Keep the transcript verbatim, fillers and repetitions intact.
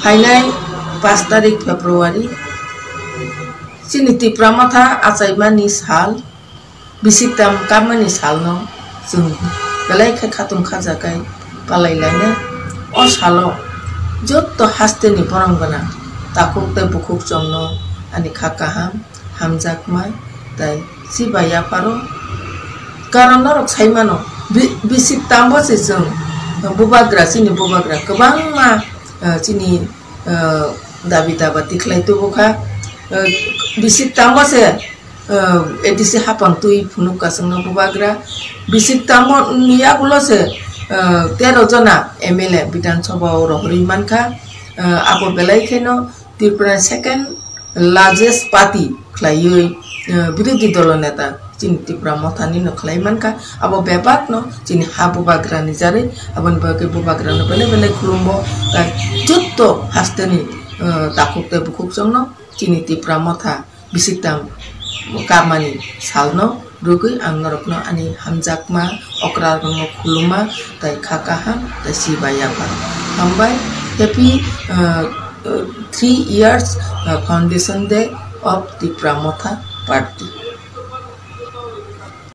Phainai pash tarik February, chini Tipra Motha achaimani sal, bisiktam kamani salno chwng belai khe khatung khajakai palai lainai. O salo jotto hasteni borom gwnang takhuk tei bukhuk chwngno ani kha kaham, hamjakma tei chiba yapharo. Karon norok sai mano, bi-, bisiktambo se chwng bubagra, chini bubagra kwbangma, eh, chini, eh, dabi daba tikhlai tubu kha. Eh, bisiktambo se, eh, A D C hapang twi phunuk ka chwngno bubagra. Bisiktambo ni yagulo se, eh, tero jona M L A Bidhan Sabha o rohorwi mankha. Eh, abo belai kheno Tripura second largest party khlaiwi, eh, birodhi dolo neta chini Tipra Mothani no khlai mankha. Abo bebak no chini ha bubagra ni jarwi, aboni bagwi bubagra no belai belai khulumbo, tei jotto hasteni, eh, takhuk tei bukhuk chwngno chini Tipra Motha bisiktam kamani salno rwgwi ang norokno ani hamjakma okra rokno khuluma tei kha kaham tei chiba yaphar. Hambai, happy, uh, uh, three years, uh, foundation day of Tipra Motha Party.